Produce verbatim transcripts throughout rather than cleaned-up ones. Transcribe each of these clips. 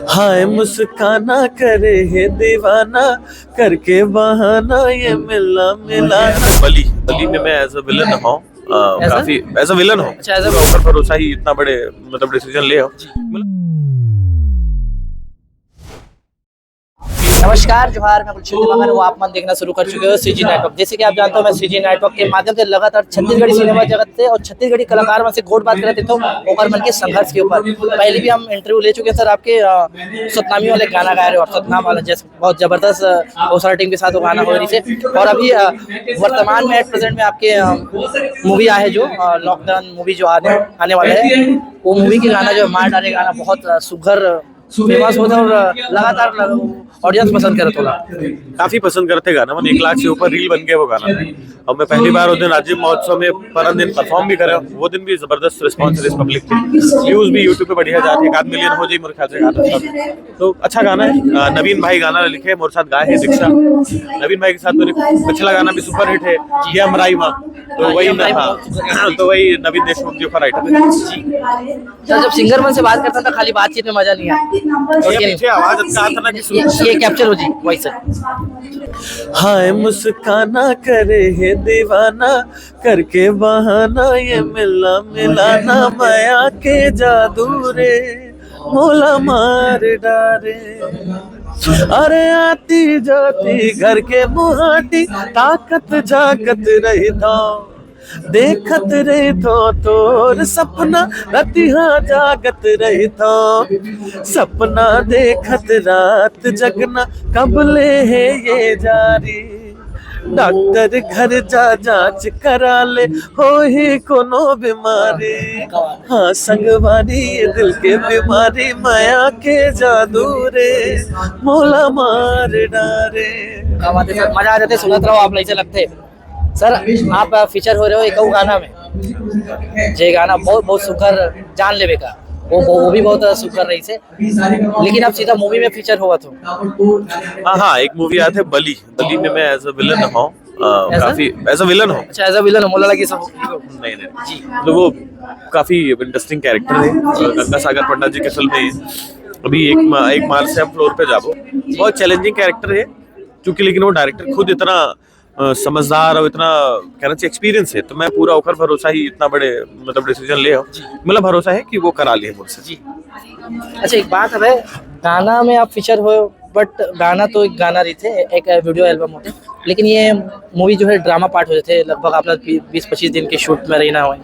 हाय मुस्काना करे है दीवाना, करके बहाना ये मिलना मिलाना। बली, बली में मैं एज अ विलन हूँ। अ, ऐसा? काफी एज अ विलन हूँ। अच्छा, एज अ ऊपर भरोसा ही इतना बड़े, मतलब, डिसीजन ले हो। नमस्कार, जोहार, मैं गुलशन दिवाकर हूँ। आप मन देखना शुरू कर चुके हो सीजी नेटवर्क। जैसे कि आप जानते हो, मैं सीजी नेटवर्क के माध्यम से लगातार छत्तीसगढ़ी सिनेमा जगत से और छत्तीसगढ़ी कलाकार मन से गोठ बात करत रहता हूँ, ओकर मन के संघर्ष के ऊपर। पहले भी हम इंटरव्यू ले चुके हैं सर आपके, अ, सतनामी वाले गाना गाए रहे और सतनाम वाला, जैसे बहुत जबरदस्त, अ, ओसारा टीम के साथ वो गाना हो रही से। और अभी, अ, वर्तमान में, एट प्रेजेंट में आपके, अ, मूवी आए है जो, अ, लॉकडाउन मूवी जो आने आने वाले है, वो मूवी के गाना जो मार डारे गाना बहुत, अ, सुघर फेमस होता है और लगातार ऑडियंस पसंद करत होला। काफी पसंद करते गाना, मन एक लाख से ऊपर रील बन गए वो गाना। और मैं पहली बार उस दिन राज्य महोत्सव में परन दिन परफॉर्म भी करे, वो दिन भी जबरदस्त रिस्पॉन्स है इस पब्लिक के। व्यूज भी यूट्यूब पे बढ़िया जाते हैं, एक आध मिलियन हो जाए मेरे ख्याल से गाना। तो अच्छा गाना है। अ, नवीन भाई गाना लिखे, मोर साथ गाए है दीक्षा। नवीन भाई के साथ मेरे पिछला गाना भी सुपरहिट है, ये हमराई माँ। तो वही, हाँ, तो वही नवीन देशमुख जी का राइटर है। सर, जब सिंगर मन से बात करता था, खाली बातचीत में मजा नहीं आया। ये पीछे आवाज अच्छा आता ना कि ये, ये कैप्चर हो जी वही सर। हाय मुस्काना करे है दीवाना, करके बहाना ये मिलना मिलाना, माया के जादू रे मोला मार डारे। अरे आती जाती घर के मुहाटी, ताकत जागत रही था, देखत रही तो तोर सपना, रतिहा जागत रही तो सपना देखत रात जगना, कबले है ये जारी। डॉक्टर घर जा जांच करा ले, हो ही कोनो बीमारी। हाँ संगवारी, ये दिल के बीमारी, माया के जादू रे मोला मार डारे। क्या बात है सर, मजा आ जाते सुनत रहो आप, ऐसे लगते। सर, आप फीचर हो रहे हो एक और गाना में, जे गाना बहुत बहुत सुघर, जान लेवे का, वो वो भी बहुत सुघर रही से, लेकिन आप सीधा मूवी में फीचर हुआ तो। हाँ हाँ, एक मूवी आया था बली, बली में मैं एज अ विलन हूँ। अ, ऐसा? काफी एज अ विलन हूँ। अच्छा, एज अ विलन हो, मोला लगी सब। नहीं नहीं जी। तो वो काफी इंटरेस्टिंग कैरेक्टर है। अ, गंगा सागर पंडा जी के फिल्म है। अभी एक मा-, एक मार्च से हम फ्लोर पे जाबो। बहुत चैलेंजिंग कैरेक्टर है, क्योंकि लेकिन वो डायरेक्टर खुद इतना अ, समझदार और इतना कहना चाहिए एक्सपीरियंस है, तो मैं पूरा ओकर भरोसा ही इतना बड़े, मतलब, डिसीजन ले हो। मतलब भरोसा है कि वो करा लिए मुझसे। जी। अच्छा, एक बात है, गाना में आप फीचर हो, बट गाना तो एक गाना रही थे, एक वीडियो एल्बम होते, लेकिन ये मूवी जो है ड्रामा पार्ट हो जाते, लगभग आप लोग बीस पच्चीस दिन के शूट में रहना हो।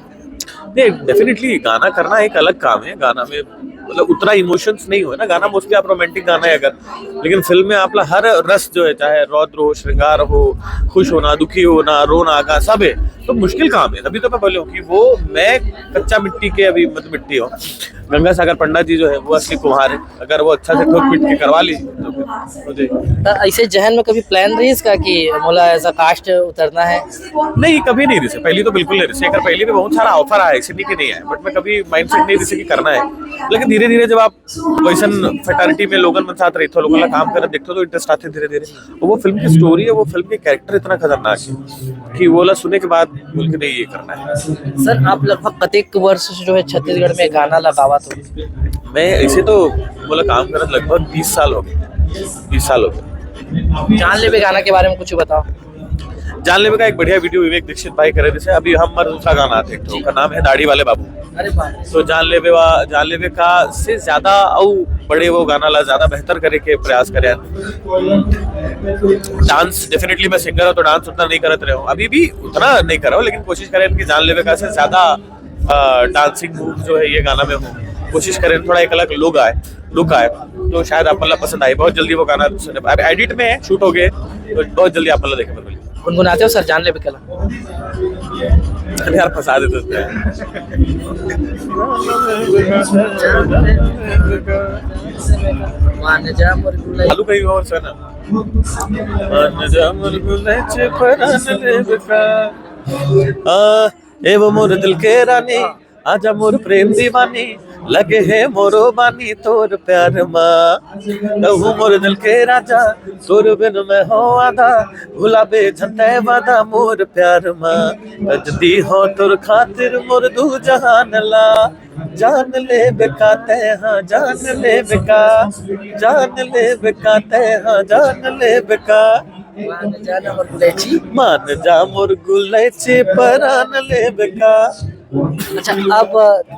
नहीं, डेफिनेटली गाना करना एक अलग काम है। गाना में, मतलब, उतना इमोशंस नहीं हो ना, गाना मोस्टली आप रोमांटिक गाना है अगर, लेकिन फिल्म में आपला हर रस जो है, चाहे रौद्र हो, श्रृंगार हो, खुश होना, दुखी होना, रोना, गा सब है। तो मुश्किल काम है, तभी तो मैं बोले हूँ कि वो मैं कच्चा मिट्टी के अभी, मतलब, मिट्टी हो। गंगा सागर पंडा जी जो है वो असली कुम्हार है, अगर वो अच्छा से ठोक पीट के करवा ली तो फिर हो जाएगी। तो ऐसे जहन में कभी प्लान रही इसका कि मोला ऐसा कास्ट उतरना है? नहीं, कभी नहीं रही, पहली तो बिल्कुल नहीं रही। अगर पहली भी बहुत सारा ऑफर आया, ऐसे नहीं कि नहीं आया, बट मैं कभी माइंडसेट नहीं रही कि करना है। लेकिन धीरे धीरे जब आप वैसन फैटर्निटी में लोगन मन साथ रहिथो, लोगन ला काम करत देखथो, तो इंटरेस्ट आथे धीरे धीरे। वो फिल्म की स्टोरी है, वो फिल्म के कैरेक्टर इतना खतरनाक है कि वो ला सुने के बाद बोल के नहीं, ये करना है। सर, आप लगभग कतेक वर्ष से जो है छत्तीसगढ़ में गाना ला गावत हो? मैं ऐसे तो बोला काम करत लगभग बीस साल हो गए, बीस साल हो गए। जान लेबे गाना के बारे में कुछ बताओ। जान लेबे का एक बढ़िया वीडियो विवेक दीक्षित भाई करे, जैसे अभी हमर दूसरा गाना आथे, तो ओकर नाम है दाढ़ी वाले बाबू। अरे वाह। तो जान लेबे वा, जान लेबे का से ज्यादा अउ बड़े वो गाना ला ज्यादा बेहतर करे के प्रयास करे। डांस डेफिनेटली मैं सिंगर हूँ तो डांस उतना नहीं करत रहे हूँ, अभी भी उतना नहीं कर रहा हूँ, लेकिन कोशिश करें कि जान लेबे का से ज्यादा डांसिंग मूव जो है ये गाना में हो, कोशिश करें थोड़ा एक अलग लुक आए, लुक आए, तो शायद आप मतलब पसंद आए। बहुत जल्दी वो गाना सुने, अब एडिट में है, शूट हो गए, तो बहुत जल्दी आप मतलब देखेंगे। गुनगुनाते हो सर, जान लेबे का ला? अरे यार, फंसा देते हैं। मान जा मोर गुलाब। चालू कहीं और सुना। मान जा मोर गुलाब से परान लेबे का। आ, ए वो मोर दिल के रानी, आजा मोर प्रेम दीवानी, लगे हे मोरो बानी तोर प्यार मा, तहु मोर दिल के राजा, तोर बिन मैं हो आधा, भुलाबे झन तै वादा मोर प्यार मा। तजदी हो तोर खातिर मोर दू जहान ला, जान ले बेका तै, हाँ जान ले बेका, जान ले बेका तै, हाँ जान ले बेका। मान जा ना मोर गुलैची। मान जा मोर गुलैची, परान ले बेका। अच्छा, अब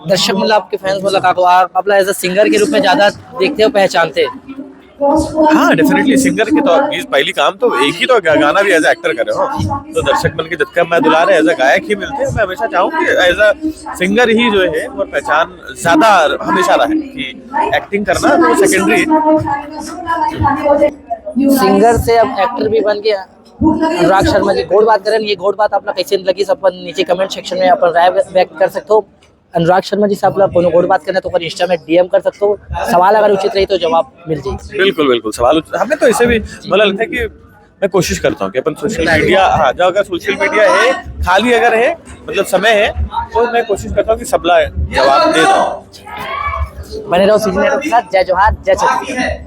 दर्शक मतलब आपके फैंस मतलब का आप अपना एज अ सिंगर के रूप में ज्यादा देखते हो, पहचानते हैं? हाँ, डेफिनेटली सिंगर के तो आप, पहली काम तो एक ही तो गा-, गाना भी एज एक्टर करे हो, तो दर्शक मन के जितना मैं दुलार है एज अ गायक ही मिलते हैं। मैं हमेशा चाहूँ कि एज अ सिंगर ही जो है वो पहचान ज्यादा हमेशा रहे कि एक्टिंग करना तो सेकेंडरी। सिंगर से अब एक्टर भी बन गया। अनुराग शर्मा जी, गोड़ बात करें, ये गोड़ बात आपला कैसे लगी, सब अपन नीचे कमेंट सेक्शन में अपन राय व्यक्त कर सकते हो। अनुराग शर्मा जी से आपला कोनो गोड़ बात करना तो ओकर इंस्टा में डीएम कर सकते हो। सवाल अगर उचित रही तो जवाब मिल जाए। बिल्कुल, बिल्कुल, सवाल उचित। हमें तो ऐसे भी, मतलब, लगता है कि मैं कोशिश करता हूँ कि अपन सोशल मीडिया, हाँ, जो अगर सोशल मीडिया है, खाली अगर है, मतलब समय है, तो मैं कोशिश करता हूँ कि सबला जवाब दे दूँ। बने रहो सीजन के साथ। जय जोहार, जय छत्तीसगढ़।